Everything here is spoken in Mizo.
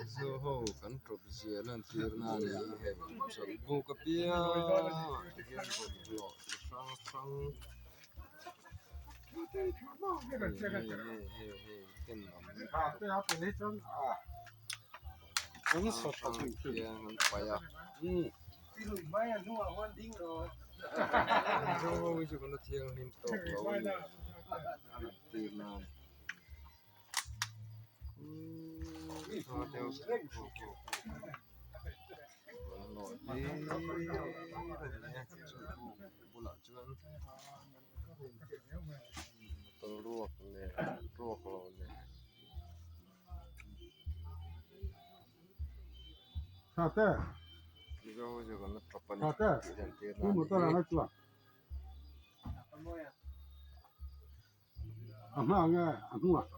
Mizo ho kan tawp zia lan tir na a ni hei chawlhbuk apiang ah hian bawlhhlawh chi hrang hrang hei hei hei hei ten awm hrang hrang hian an paih a Mizo ho hi chu kan la thianghlim tawk lo a ni a lan tir na a ni. Bulah chuan motor ruak leh ruak lo nen. Mizo ho chu kan la tawp a ni tih hian tir na a ni hi. A hma nge a hnungah.